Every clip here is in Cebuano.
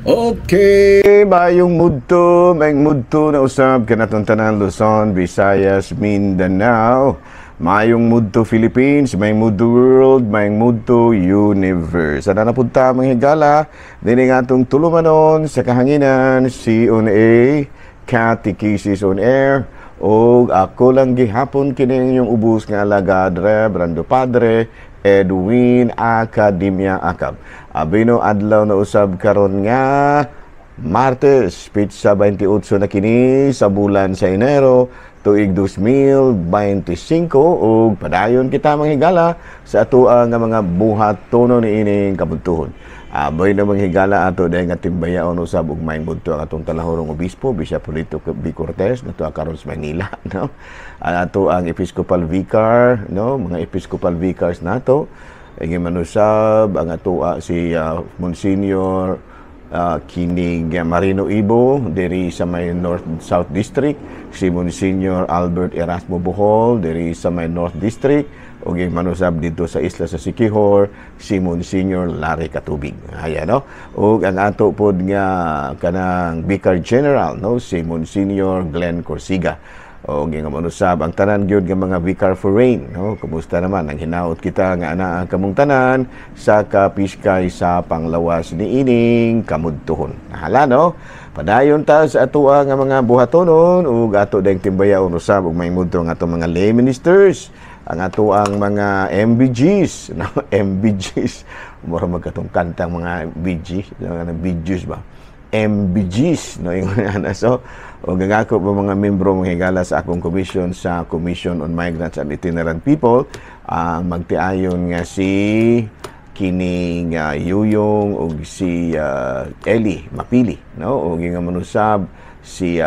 Okay, maayong mudto na usab kanatong tanan, Luzon, Visayas, Mindanao. Maayong mudto, Philippines, maayong mudto, world, maayong mudto, universe. Sana napunta, mga higala, dini nga atong tulumanon sa kahanginan, CONA, Catechesis on Air, o ako lang gihapon kini inyong ubos nga alagad, Reverendo Padre Edwin Academia Acab. Abino adlaw na usab karon nga Martes, petsa 28 na kini sa bulan sa Enero, tuig 2025, ug padayon kita, mga higala, sa atoa nga mga buhatono niining kabuntuhon. Aboy na, mga higala, ato dahil nga timbayaon usab ug maayong budto ang atong talahurong obispo, Bishop Polito B. Cortez, nato karon sa Manila, no? Ato ang Episcopal Vicar, no, mga Episcopal Vicars nato. Ingon man usab ang ato si Monsignor kining Marino Ibo diri sa may North South District, si Monsignor Albert Erasmo Bohol diri sa may North District, ug manusab dito sa isla sa Siquijor si Monsignor Larry Katubig. Ayan, no, ug ang ato pod nga kanang Vicar General, no, si Monsignor Glenn Corsiga, o nga manusab ang tanan gyud nga mga vicar foreign, no. Kumusta naman ang hinaot kita nga anaa kamong tanan sa kapiskay sa panglawas niining kamudtuhon. Hala, no, padayon ta sa atoa nga mga buhatonon ug ato dayong timbayaon usab ug may mudto ang atong mga lay ministers, ang ato ang mga MBGs, no? MBGs, mura magkatong kantang mga BG, mga BGs ba, MBGs, no, ingon ana. So ug ang ako pa mga membro, mga higala, sa akong commission, sa Commission on Migrants and Itinerant People, ang magtiayon nga si kining Yuyong ug si Eli Mapili, no, ug nga manusab si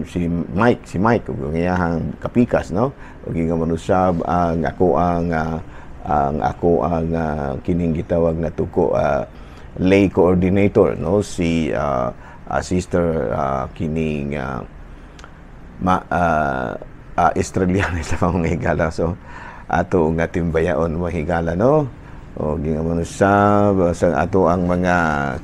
si Mike ug ang iyahang kapikas, no, ug nga manusab ang ako ang kining gitawag na tuko lay coordinator, no, si Sister kining ma Estreliana sa mga higala. So ato nga timbayaon, mga higala, no, o gingaman usab sa ato ang mga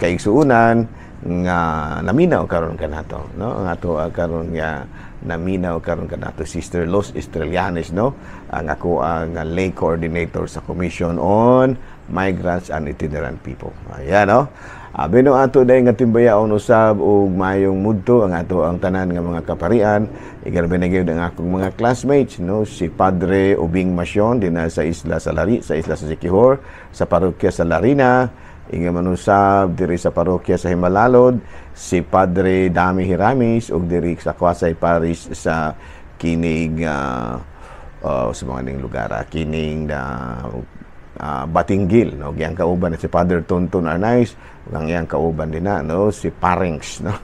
kaigsuunan nga naminaw karon kanato, no, ang ato karon nga naminaw karon kanato, Sister Los Estrelianes, no, ang ako ang lay coordinator sa Commission on Migrants and Itinerant People. Ayan, no. Abi no ato dahil nga timbayaon usab ug mayong mudto ang ato ang tanan nga mga kaparian. Igarbe na gyud ang akong mga classmates, no, si Padre Ubing Masyon dinha sa isla sa Lari, sa isla sa Siquijor, sa parokya sa Larina. Inga manusab diri sa parokya sa Himalalod si Padre Dami Hiramis, ug diri sa Kwasay Parish sa kining sa mga ning lugar, kining Batinggil, no, giyang kauban si Father Tonton Arnaiz ug ang iyang kauban din na, no, si Parengs, no,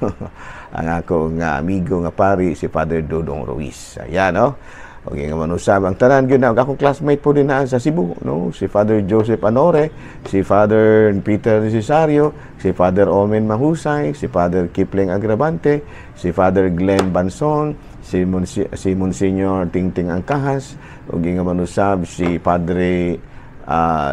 ang ako nga amigo nga pari, si Father Dodong Ruiz. Ayan, no. Okay, nga manusab ang tanan gyud na akong classmate po din na sa Cebu, no, si Father Joseph Anore, si Father Peter Cesario, si Father Omen Mahusay, si Father Kipling Agravante, si Father Glenn Banson, si Monsignor Tingting Angkahas, ug nga manusab si Padre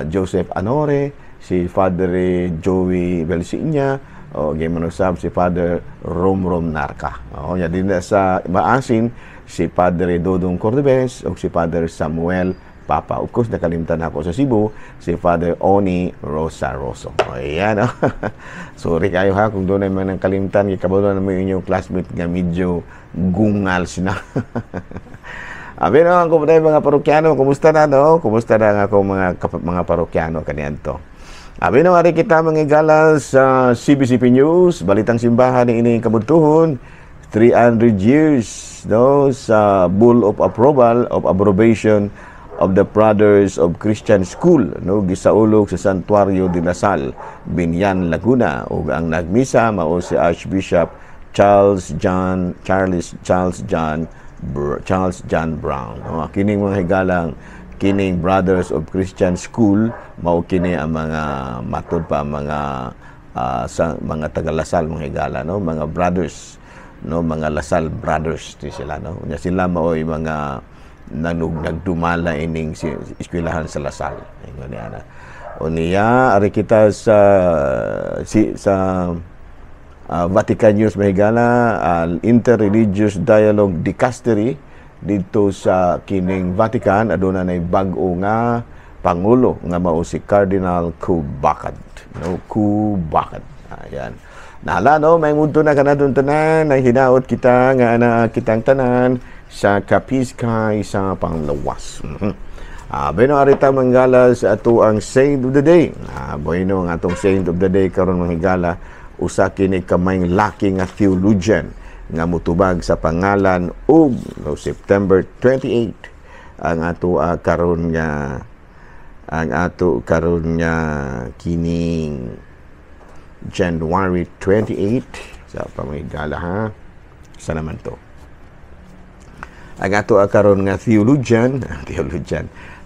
Joseph Anore, si Father Joey Belsinya, o manusab si Father Romrom Narca. O nya din sa Maasin si Padre Dodong Cordobes o si Father Samuel Papa. Of course, nakalimtan ako sa Cebu, si Father Oni Rosa Rosso. Ayan, no? Sorry kayo ha, kung doon ay man ang kalimtan, ikabalo na mo inyong classmate nga medyo gungal sina. Abi no, ang kumusta mga parokyano, kumusta na, no? Kumusta na nga akong mga parokyano kaniadto? Abi no, ari kita, mga higala, sa CBCP News, Balitang Simbahan ni ining kabuntuhon, 300 years, no, sa Bull of Approval of Approbation of the Brothers of Christian School, no, gisaulog sa Santuario de La Salle, Biñan, Laguna, ug ang nagmisa mao si Archbishop Charles Charles John Charles John Brown, no. Kining, mga higalang, kining Brothers of Christian School mao kini ang mga matud pa mga sa mga taga La Salle, mga higala, no, mga brothers, no, mga La Salle Brothers ti sila, no. Nya sila maoy mga nagdumala ining si eskwelahan sa La Salle, ingon niya na. O niya ari kita sa si sa Vatican News, mahigala, Interreligious Dialogue Dicastery dito sa kining Vatican aduna nay bag-o nga pangulo nga mao si Cardinal Koovakad, no? Koovakad, ayan. Nahala, no? May mudto na kanatong tanan. Ay hinaot kita nga ana kitang tanan sa kapiskay sa panglawas. Bueno, arita manggala sa ato ang saint of the day. Bueno, ang atong saint of the day karon, manghigala, usa kini ka maayong laki nga theologian nga mutubag sa pangalan og, no, September 28 ang ato karon nga kining January 28 sa pamahigala, ha. Sa naman to ang ato karon nga theologian,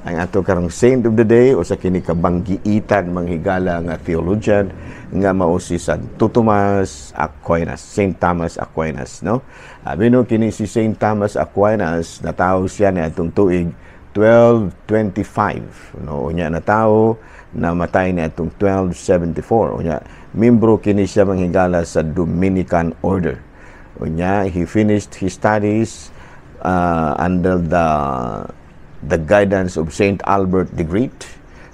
ang ato karong saint of the day, usa kini ka banggiitan, manghigala, nga theologian nga mao si Santo Tomas Aquinas, Saint Thomas Aquinas, no? Abi no, kini si Saint Thomas Aquinas, natawo siya ni atong tuig 1225, no? Unya natawo, namatay ni atong 1274. Unya membro kini siya, manghigala, sa Dominican Order. Unya he finished his studies under the guidance of Saint Albert the Great.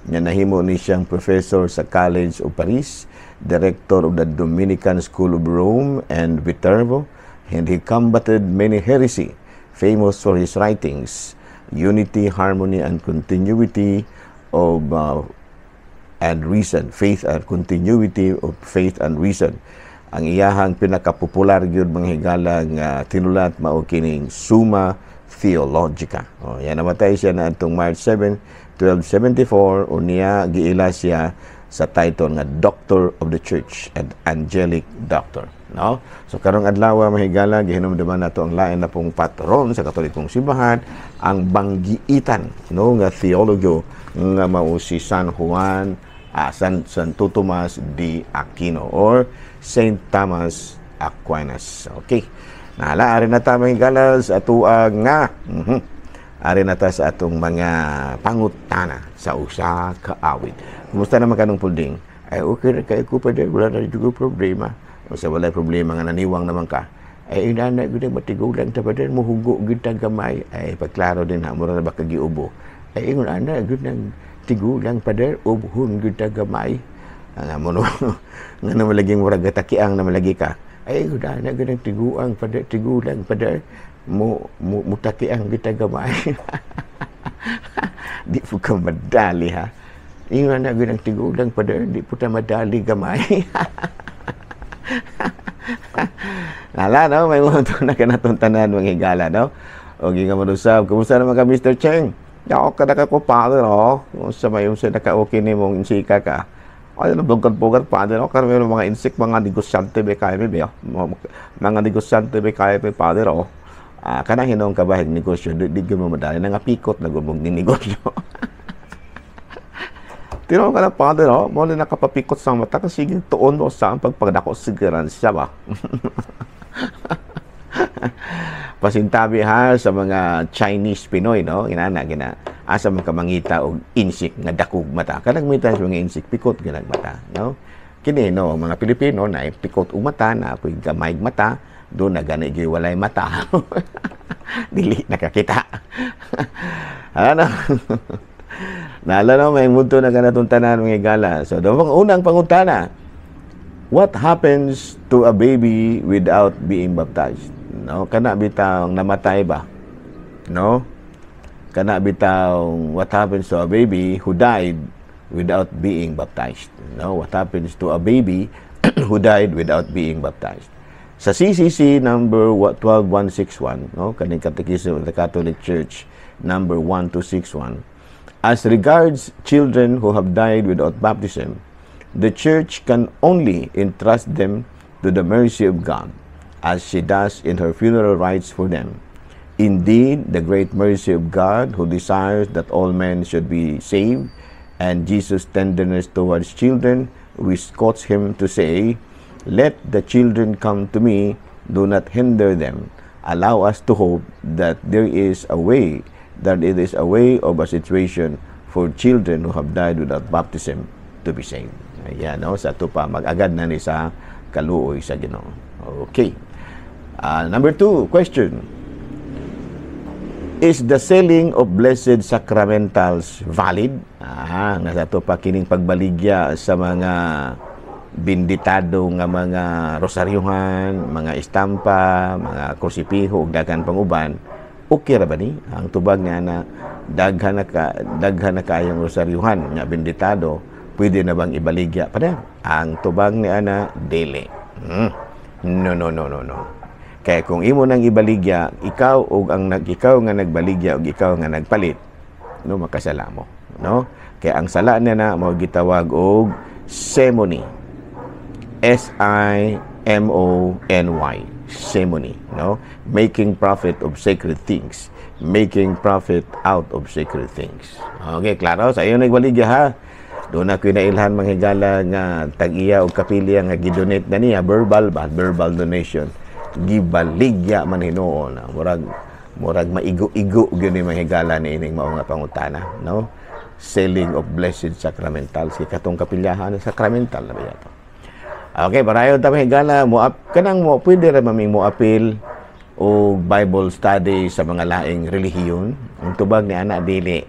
Nga nahimo ni siyang professor sa College of Paris, director of the Dominican School of Rome and Viterbo, and he combated many heresy, famous for his writings, Unity, Harmony, and Continuity of and Reason, Faith and Continuity of Faith and Reason. Ang iyahang pinakapopular gyud, mga higala, nga tinulat mao kining Summa Theologica. Oh, yan, namatay siya na atong March 7, 1274. Unya giila siya sa title nga Doctor of the Church and Angelic Doctor. No? So karong adlaw, mahigala, gihinumduman nato ang lain na pong patron sa Katolikong Simbahan, ang banggiitan, no, nga theologo nga mao si San Juan Santo Tomas de Aquino or Saint Thomas Aquinas. Okay. Nahala, ari na ta, mahigala, sa atoa nga ari na ta sa atong mga pangutana sa usa ka awit. Kumusta naman kanong pulding? Ay, okay na kay ko pa din. Wala na ko problema. O sa wala problema nga naniwang naman ka. Ay, inana gud matigulang ta pa din, muhugo gud ta gamay. Ay, pagklaro din ha, mura na ba kagiubo. Ay, ingon ana gud nang tigulang pa din, ubhon gud ta gamay. Ang amo no, nga naman laging murag gatakiang naman lagi ka. Ay, gud ana gud ang tiguang pa din, tigulang pa din, mo mutakiang gud ta gamay. Di po ka madali ha. Ingon na gud ang tigulang pa din, di po ta madali gamay. Nala, no? May mga na kanatong tanan, mga higala, no? O ginga mo usab. Kumusta naman ka, Mr. Cheng? Ya, okay na ka ko, Father, oh. Sa may sa naka-okay ni mong insika ka. Ay, ano, bugad-bugad, Father, oh. Karami mga insik, mga negosyante ba kaya, may, oh. Mga negosyante ba kaya, may, Father, oh. Kanang hinong kabahig negosyo, di mo madali. Nangapikot na gumong ni negosyo. Tino ka na, Father, oh. Mo na nakapapikot sa mata kasi tuon mo sa ang pagpagdako siguransya ba. Pasintabi ha sa mga Chinese Pinoy, no? Inana, gina. Asa man ka mangita og insik nga dakog mata. Kanang mita sa mga insik, pikot ginag mata, no? Kini, no, ang mga Pilipino na pikot og mata, na apoy gamay mata, do na gani gyud walay mata. Dili nakakita. Ano? Nala no, may mundo na kanatong tanan, mga gala. So, ang unang pangutana, what happens to a baby without being baptized? No, kana bitang namatay ba? No? Kana bitang what happens to a baby who died without being baptized? No, what happens to a baby who died without being baptized? Sa CCC number 12161, no, kaning Catechism of the Catholic Church number 1261, as regards children who have died without baptism, the Church can only entrust them to the mercy of God, as she does in her funeral rites for them. Indeed, the great mercy of God, who desires that all men should be saved, and Jesus' tenderness towards children, which caused him to say, "Let the children come to me, do not hinder them," allow us to hope that there is a way, that it is a way of a situation for children who have died without baptism to be saved. Ayan, no? Sa ato pa, mag-agad na ni sa Kaluoy sa Ginoo. Okay. Number two question. Is the selling of blessed sacramentals valid? Nasa to pa kining pagbaligya sa mga binditado nga mga rosaryuhan, mga estampa, mga krusipiho ug daghan pang uban. Okay ra ba ni? Ang tubag nga na daghan na kayong rosaryuhan nga binditado, pwede na bang ibaligya pa na? Ang tubag ni ana, dili. No, no, no, no, no. Kaya kung imo nang ibaligya, ikaw nga nagbaligya ug ikaw nga nagpalit, no, makasala mo, no? Kaya ang sala niya na mao gitawag og simony. S I M O N Y. Simony, no? Making profit of sacred things. Making profit out of sacred things. Okay, klaro sa iyo nagbaligya, ha. Doon na ko'y nailhan, mga higala, nga tag-iya og kapilya nga gidonate na niya, verbal ba, verbal donation, gibaligya man hinuon. Murag maigo-igo gyud ni, mga higala, ni ining mao nga pangutana, no? Selling of blessed sacramentals, kay katong kapilyahan, sacramental na ba to? Okay, parayon ta, mga higala, mo kanang mo pwede ra maming mo apil o Bible study sa mga laing relihiyon? Ang tubag ni ana, dili.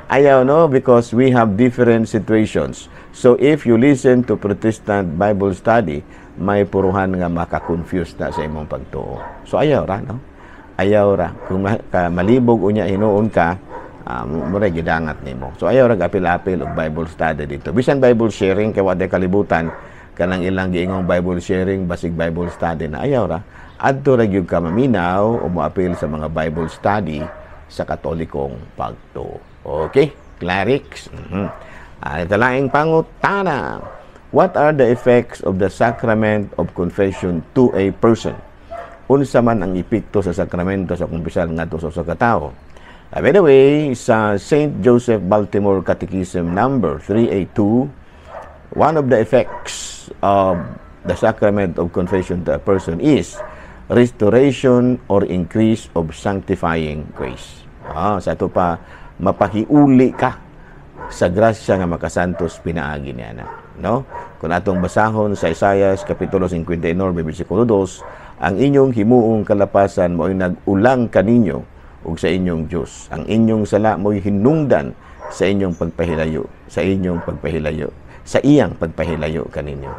Ayaw, no? Because we have different situations. So if you listen to Protestant Bible study, may puruhan nga maka-confuse na sa imong pagtuo. So ayaw ra, no? Ayaw ra. Kung malibog unya hinuon ka, mura gidangat nimo. So ayaw ra apil-apil og Bible study dito. Bisan Bible sharing, kay wa kalibutan kanang ilang giingong Bible sharing basig Bible study na, ayaw ra. Adto ra gyud ka maminaw o moapil sa mga Bible study sa Katolikong pagtuo. Okay? Clerics. Ito laing pangutana. What are the effects of the sacrament of confession to a person? Unsa man ang epekto sa sakramento sa kumpisal ngadto sa usa ka tawo? By the way, sa St. Joseph Baltimore Catechism number 382, one of the effects of the sacrament of confession to a person is restoration or increase of sanctifying grace. Sa ito pa, mapahiuli ka sa grasya nga makasantos pinaagi niya na. No? Kung atong basahon sa Isaiah Kapitulo 59, bersikulo 2, "Ang inyong himuong kalapasan mo'y nag-ulang kaninyo ug sa inyong Diyos. Ang inyong sala mo'y hinungdan sa inyong pagpahilayo, sa inyong pagpahilayo, sa iyang pagpahilayo kaninyo.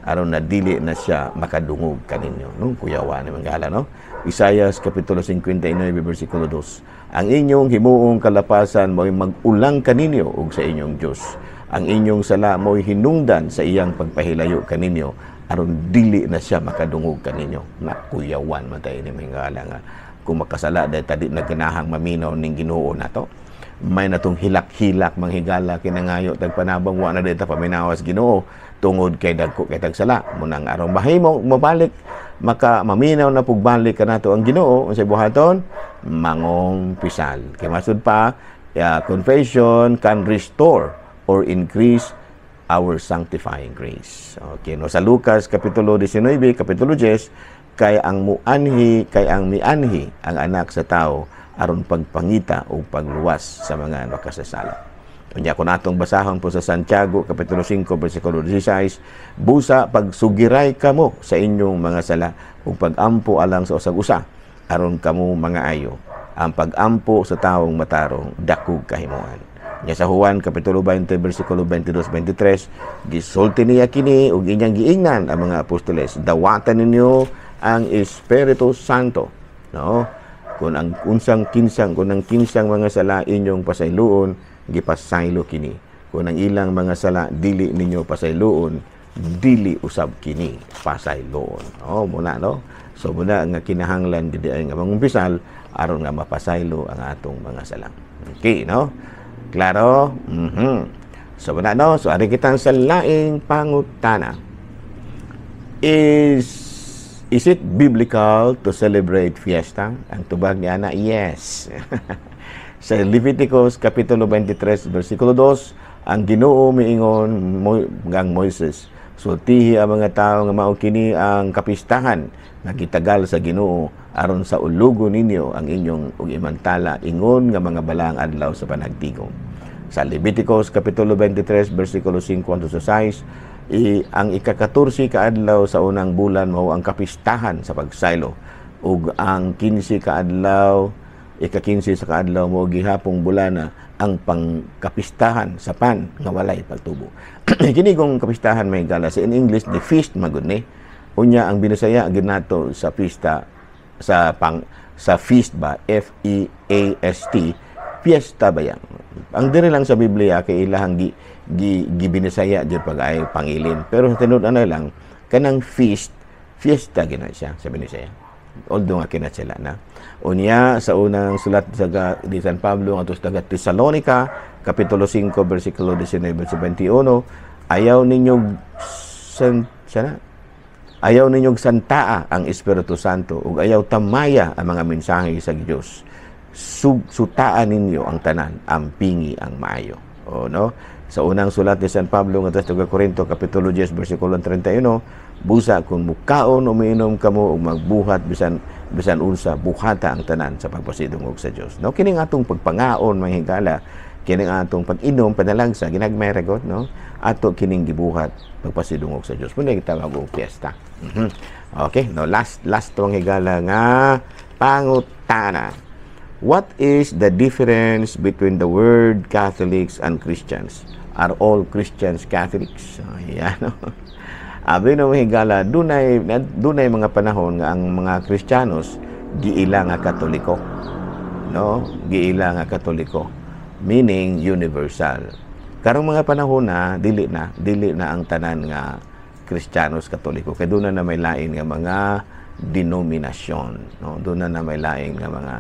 Aron na dili na siya makadungog kaninyo." No? Kuyawa ni manggala, no? Isaiah Kapitulo 59, bersikulo 2. "Ang inyong himuong kalapasan mo'y mag-ulang kaninyo ug sa inyong Diyos. Ang inyong sala mo'y hinungdan sa iyang pagpahilayo kaninyo aron dili na siya makadungog kaninyo." Na kuyawan man tayo ni mga nga kung makasala dahil tadi nagganahang maminaw ning Ginoo nato. May natong hilak-hilak, manghigala, kinangayo tagpanabang, wa na dita paminawas Ginoo tungod kay dagko kay tagsala munang aron mahimo mabalik, maka maminaw na pugbalik kanato ang Ginoo, unsay buhaton? Mangumpisal. Kay masud pa, confession can restore or increase our sanctifying grace. Okay, no? Sa Lucas Kapitulo 19, Kapitulo 10, Kay ang mianhi ang Anak sa Tao aron pagpangita o pagluwas sa mga makasasala." Unya kung atong basahon po sa Santiago Kapitulo 5 bersikulo 16, "Busa pagsugiray kamo sa inyong mga sala ug pagampo alang sa usag-usa aron kamo mga ayo. Ang pagampo sa taong matarong dakog kahimuan." Nya sa Juan Kapitulo 20 bersikulo 22 23, gisulti niya kini ug inyang giingnan ang mga apostoles, "Dawatan ninyo ang Espiritu Santo." No? Kung ang kinsang mga sala inyong pasayloon, gipasaylo kini. Kung ang ilang mga sala dili ninyo pasayloon, dili usab kini pasayloon. Oh, muna, no. So muna nga kinahanglan gid ay nga mangumpisal aron nga mapasaylo ang atong mga sala. Okay, no? Klaro? So muna, no. So ari kitang sa laing pangutana. Is it biblical to celebrate fiesta? Ang tubag ni ana, yes. Sa Leviticus Kapitulo 23 versikulo 2, ang Ginoo miingon ngang Moises, "Sultihi ang mga tao nga mao kini ang kapistahan nga gitagal sa Ginoo aron sa ulugo ninyo ang inyong ug imantala ingon nga mga balaang adlaw sa panagtigom." Sa Leviticus Kapitulo 23 versikulo 5 hangtod sa 6, Ang ika-14 ka adlaw sa unang bulan mao ang kapistahan sa pagsaylo, ug ang 15 ka adlaw, ika-15 sa kaadlaw mo gihapong bulana ang pangkapistahan sa pan nga walay pagtubo. Kini kong kapistahan, mga higala, sa in English the feast magud ni. Unya ang Binisaya ginato sa pista sa pang sa feast ba, F E A S T, fiesta ba yan? Ang diri lang sa Biblia kay ilahang gi, gi gibinisaya jud pag ay pangilin. Pero sa tinud ana lang kanang feast, fiesta gina siya sa Binisaya. Although nga kinatsila na. Unya sa unang sulat sa di San Pablo ngadto sa taga Tesalonica, kapitulo 5 bersikulo 19 sa 21, ayaw ninyo san sana ayaw ninyong santaa ang Espiritu Santo ug ayaw tamaya ang mga mensahe sa Dios. Sutaan ninyo ang tanan, ampingi ang maayo. O, no? Sa unang sulat ni San Pablo ngadto sa taga Corinto, kapitulo 10 bersikulo 31, busa kung mukaon o miinom kamo ug magbuhat bisan bisan unsa, buhata ang tanan sa pagpasidungog sa Dios. No, kini atong pagpangaon, mga higala, kini atong pag-inom, panalagsa, ginagmay ra gud, no? Ato kining gibuhat pagpasidungog sa Dios. Muna gitawag og piyesta. Okay, no, last last tong higala nga pangutana. What is the difference between the word Catholics and Christians? Are all Christians Catholics? Ayan. No? Abi no, higala, dunay dunay mga panahon nga ang mga Kristiyanos giila nga Katoliko. No? Giila nga Katoliko. Meaning universal. Karong mga panahon na dili na ang tanan nga Kristiyanos Katoliko kay doon na may lain nga mga denominasyon, no? Doon na may lain nga mga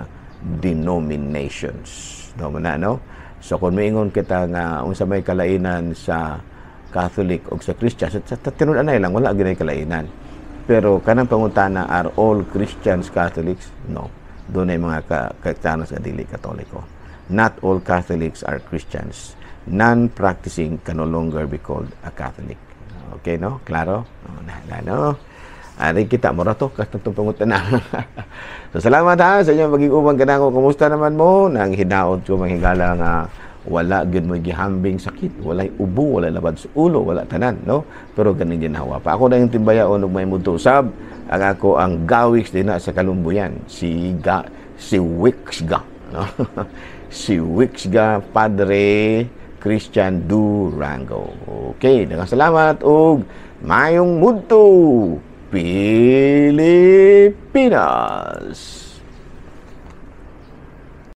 denominations, no man, no? So kung moingon kita nga unsa may kalainan sa Catholic o sa Christian, sa tinud-anay lang wala gyud kalainan. Pero kanang pangutana, are all Christians Catholics? No, doon ay mga Kristiyanos nga dili Katoliko. Not all Catholics are Christians. Non-practicing can no longer be called a Catholic. Okay, no? Klaro? Oh, na, na, no? Ari kita mo ra to katong pangutana. So salamat ha sa inyong pagiging uban kanako. Kumusta naman mo? Nang hinaot ko, mga higala, nga wala gyud mo gihambing sakit, walay ubo, walay labad sa ulo, wala tanan, no? Pero ganin ginhawa pa. Ako na yung timbayaon ug may muto usab ang ako ang gawiks dinha sa Kalumbuyan, si Wixga, no? Si Wixga Padre Christian Durango. Okay, daghang salamat ug mayong mudto, Pilipinas.